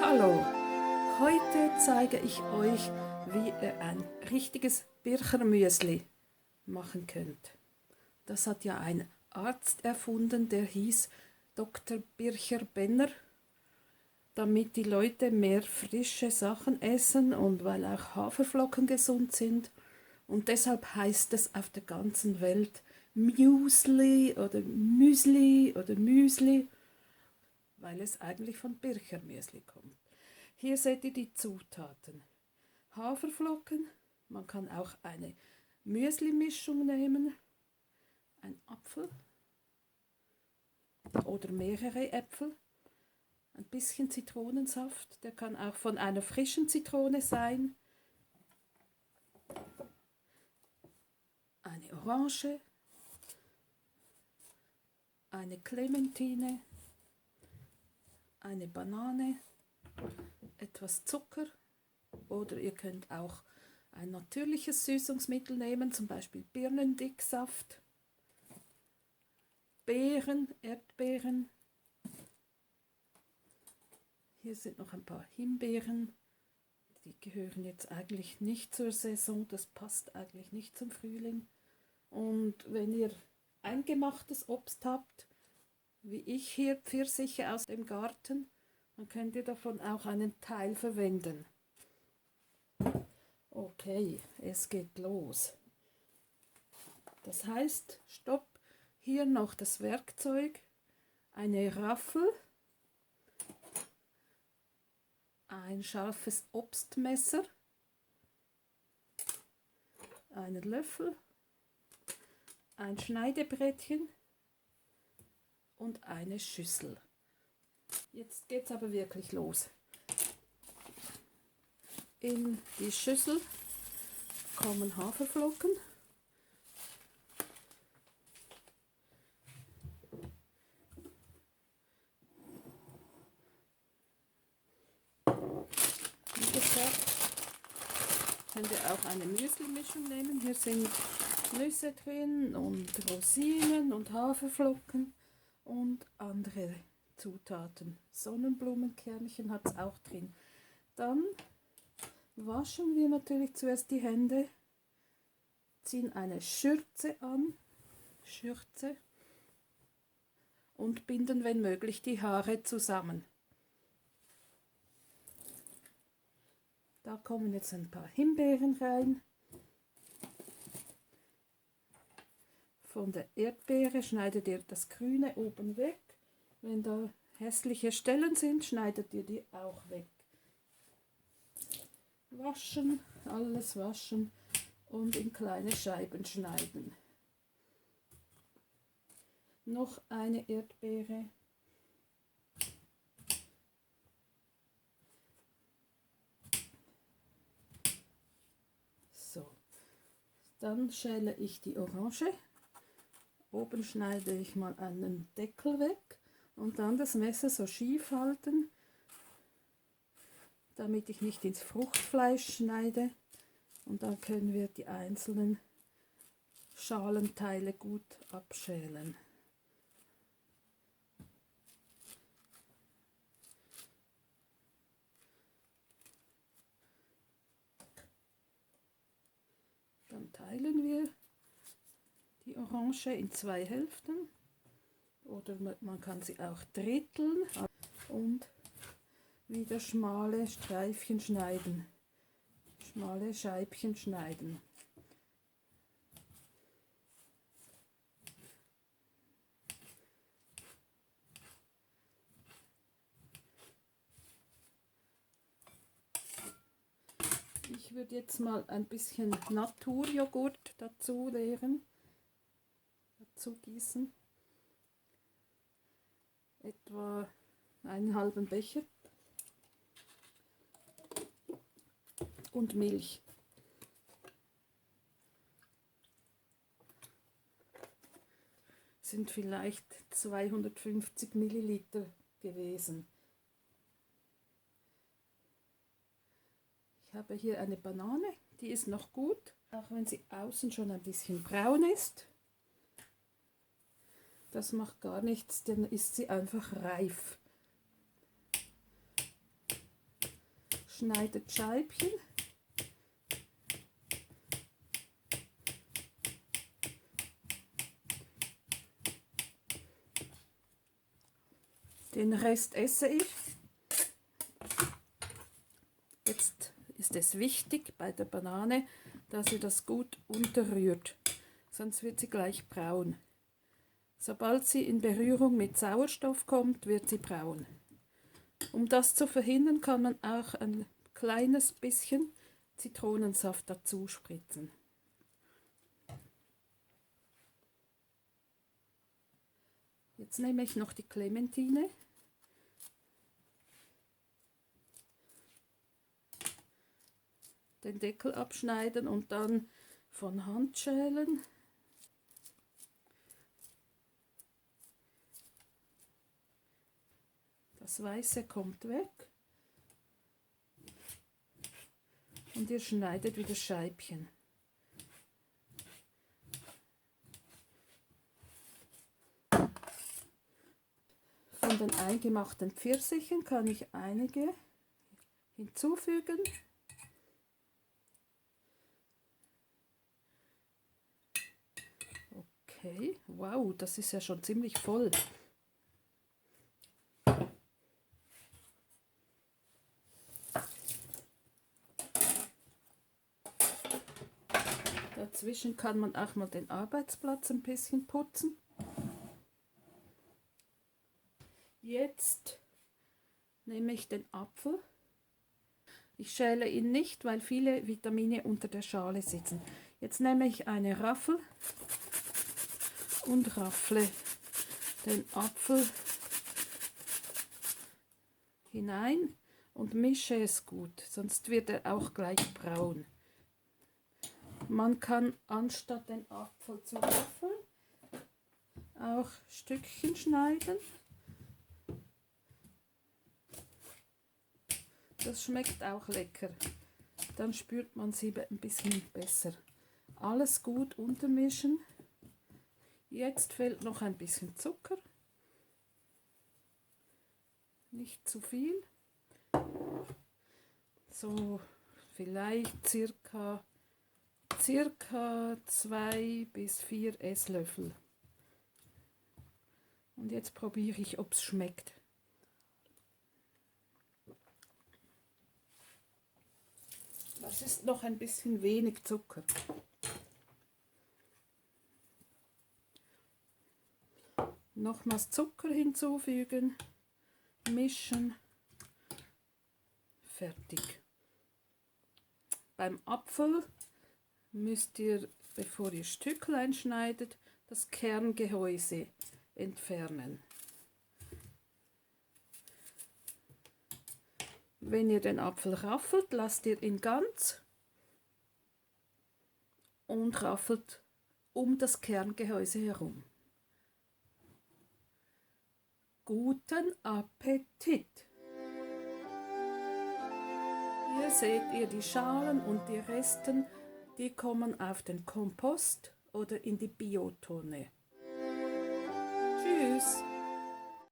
Hallo, heute zeige ich euch, wie ihr ein richtiges Birchermüsli machen könnt. Das hat ja ein Arzt erfunden, der hieß Dr. Bircher-Benner, damit die Leute mehr frische Sachen essen und weil auch Haferflocken gesund sind. Und deshalb heißt es auf der ganzen Welt Müsli, weil es eigentlich von Birchermüsli kommt. Hier seht ihr die Zutaten. Haferflocken, man kann auch eine Müsli-Mischung nehmen, ein Apfel oder mehrere Äpfel, ein bisschen Zitronensaft, der kann auch von einer frischen Zitrone sein, eine Orange, eine Clementine, eine Banane, etwas Zucker oder ihr könnt auch ein natürliches Süßungsmittel nehmen, zum Beispiel Birnendicksaft, Beeren, Erdbeeren. Hier sind noch ein paar Himbeeren. Die gehören jetzt eigentlich nicht zur Saison, das passt eigentlich nicht zum Frühling. Und wenn ihr eingemachtes Obst habt, wie ich hier Pfirsiche aus dem Garten, dann könnt ihr davon auch einen Teil verwenden. Okay, es geht los. Das heißt, stopp, hier noch das Werkzeug, eine Raffel, ein scharfes Obstmesser, einen Löffel, ein Schneidebrettchen und eine Schüssel. Jetzt geht's aber wirklich los. In die Schüssel kommen Haferflocken. Wie gesagt, könnt ihr auch eine Müsli-Mischung nehmen. Hier sind Nüsse drin und Rosinen und Haferflocken und andere Zutaten. Sonnenblumenkernchen hat es auch drin. Dann waschen wir natürlich zuerst die Hände, ziehen eine Schürze an, und binden, wenn möglich, die Haare zusammen. Da kommen jetzt ein paar Himbeeren rein. Von der Erdbeere schneidet ihr das Grüne oben weg. Wenn da hässliche Stellen sind, schneidet ihr die auch weg. Waschen, alles waschen und in kleine Scheiben schneiden. Noch eine Erdbeere. So, dann schäle ich die Orange. Oben schneide ich mal einen Deckel weg und dann das Messer so schief halten, damit ich nicht ins Fruchtfleisch schneide. Und dann können wir die einzelnen Schalenteile gut abschälen. Dann teilen wir die Orange in 2 Hälften oder man kann sie auch dritteln und wieder schmale Streifchen schneiden, schmale Scheibchen schneiden. Ich würde jetzt mal ein bisschen Naturjoghurt dazu gießen, etwa einen halben Becher, und Milch. Sind vielleicht 250 Milliliter gewesen. Ich habe hier eine Banane, die ist noch gut, auch wenn sie außen schon ein bisschen braun ist. Das macht gar nichts, dann ist sie einfach reif. schneidet Scheibchen. Den Rest esse ich. Jetzt ist es wichtig bei der Banane, dass ihr das gut unterrührt, sonst wird sie gleich braun. Sobald sie in Berührung mit Sauerstoff kommt, wird sie braun. Um das zu verhindern, kann man auch ein kleines bisschen Zitronensaft dazu spritzen. Jetzt nehme ich noch die Clementine. Den Deckel abschneiden und dann von Hand schälen. Das Weiße kommt weg. Und ihr schneidet wieder Scheibchen. Von den eingemachten Pfirsichen kann ich einige hinzufügen. Okay, wow, das ist ja schon ziemlich voll. Dazwischen kann man auch mal den Arbeitsplatz ein bisschen putzen. Jetzt nehme ich den Apfel. Ich schäle ihn nicht, weil viele Vitamine unter der Schale sitzen. Jetzt nehme ich eine Raffel und raffle den Apfel hinein und mische es gut, sonst wird er auch gleich braun. Man kann anstatt den Apfel zu raffeln auch Stückchen schneiden. Das schmeckt auch lecker. Dann spürt man sie ein bisschen besser. Alles gut untermischen. Jetzt fehlt noch ein bisschen Zucker. Nicht zu viel. So vielleicht circa 2 bis 4 Esslöffel. Und jetzt probiere ich, ob es schmeckt. Das ist noch ein bisschen wenig Zucker. Nochmals Zucker hinzufügen, mischen, fertig. Beim Apfel müsst ihr, bevor ihr Stücklein schneidet, das Kerngehäuse entfernen. Wenn ihr den Apfel raffelt, lasst ihr ihn ganz und raffelt um das Kerngehäuse herum. Guten Appetit! Hier seht ihr die Schalen und die Resten, die kommen auf den Kompost oder in die Biotonne. Tschüss!